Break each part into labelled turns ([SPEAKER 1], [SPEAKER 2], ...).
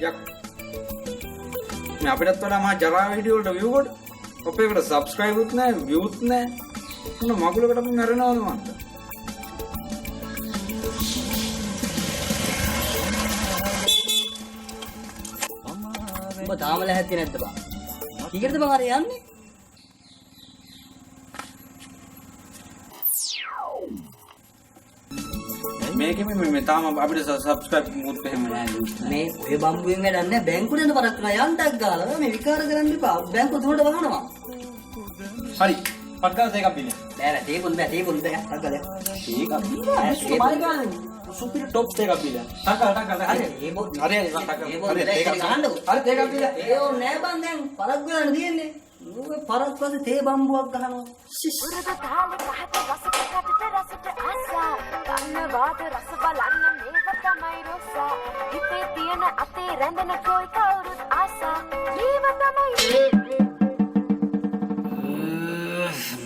[SPEAKER 1] යක් මේ අපිටත් වඩා මහා ජරා වීඩියෝ වලට view කොට අපේ එකට subscribe උත් නැහැ view උත් නැහැ මොන මගුලකට අපි මැරෙනවද මන්ද?
[SPEAKER 2] උඹ තාම ලැහැත්ති නැද්ද බං? කීකටද බං අර යන්නේ?
[SPEAKER 1] මේකෙම මේ තාම අපිට සබ්ස්ක්‍රයිබ් මුත් එහෙම නෑ.
[SPEAKER 2] මේ ඔය බම්බුවෙන් වැඩක් නෑ, බැංකුවට යන පරක් වෙනවා. යන්නක් ගාලා මේ විකාර කරන්න එපා. බැංකුව තුනට වහනවා.
[SPEAKER 1] හරි. පත් ගාලා තේකක් බින්න.
[SPEAKER 2] බෑ බෑ තේ බොන්න බෑ, තේ බොන්න බෑ. ටක් ගාලා.
[SPEAKER 1] තේකක් බින්න. මයි ගාලා සුපිරි ටොප් තේකක් බින්න. ටක් ගාලා ටක් ගාලා. හරි.
[SPEAKER 2] ඒ බොන්න.
[SPEAKER 1] හරි හරි ටක් ගාලා.
[SPEAKER 2] හරි තේකක් ගහන්නකෝ.
[SPEAKER 1] හරි තේකක් බින්න.
[SPEAKER 2] ඒ ඕනේ නෑ බං, දැන් පරක් වෙලානේ තියෙන්නේ. ඔය පරක් පස්සේ තේ බම්බුවක් ගහනවා.
[SPEAKER 3] පුරුදු තාලෙ කහට රසට කටට රසට ආසා ගන්නවාද රස බලන්න මේව තමයි රොසා හිතේ තියෙන අතේ රැඳෙන කොයි කවුරුත් ආසා මේව තමයි.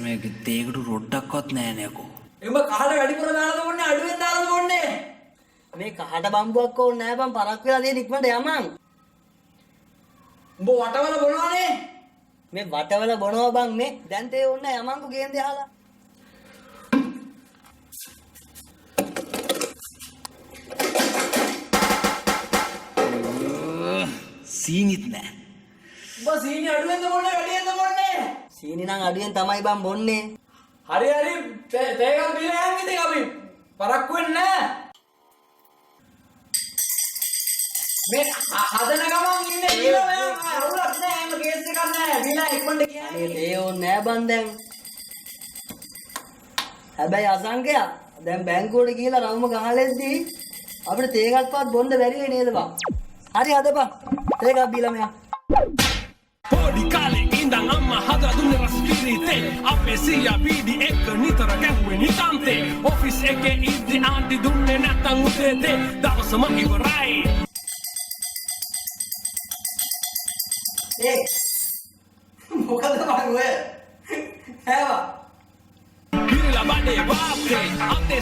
[SPEAKER 4] මේක තේකට රොඩ්ඩක්වත් නෑ නේකෝ.
[SPEAKER 1] එඹ කහට වැඩිපුර දාලාද බොන්නේ අඩුවෙන් දාලාද බොන්නේ?
[SPEAKER 2] මේ කහට බම්බුවක් ඕනේ නෑ බං, පරක් වෙලා තියෙන ඉක්මනට යමන්.
[SPEAKER 1] උඹ වටවල බොනවනේ.
[SPEAKER 2] මේ වටවල බොනවා බං, මේ දැන් තේ ඕනේ නෑ, යමන්කෝ ගේන් දෙහලා.
[SPEAKER 4] සීනිත් නෑ.
[SPEAKER 1] උඹ සීනි අඩුවෙන්ද බොන්නේ වැඩියෙන්ද බොන්නේ?
[SPEAKER 2] සීනි නම් අඩුවෙන් තමයි බං බොන්නේ.
[SPEAKER 1] හරි හරි තේ එකක් බීලා යන් ඉතින් අපි පරක්කු වෙන්නේ නෑ. මේ හදන ගමන් ඉන්නේ බීලා නෑ, අවුලක් නෑ, එහෙම කේස් එකක් නෑ, බීලා ඉක්මනට කියන්නේ.
[SPEAKER 2] මේ තේ ඕනේ නෑ බං දැන්. හැබැයි අසංකයා දැන් බැංකුවට ගිහලා රවුම ගහලෙද්දී අපිට තේ එකක්වත් බොන්න බැරි වෙයි නේද බං? හරි හදපන්. තේ එකක් බීලා මෙහා.
[SPEAKER 5] පොඩි කාලේ ඉඳන් අම්මා හදලා දුන්නේ රස කිරිතේ. අපේ සීයා බීඩි එක්ක නිතර ගැහුවේ නිතාන්තේ. ඔෆිස් එකේ ඉද්දි ආන්ටි දුන්නේ නැත්තන් උදේ තේ. දවසම ඉවරයි.
[SPEAKER 2] ඒ මොකද බං ඔය? ඈ බං.
[SPEAKER 5] කිරිලා බඩේ වාතේ අතේ.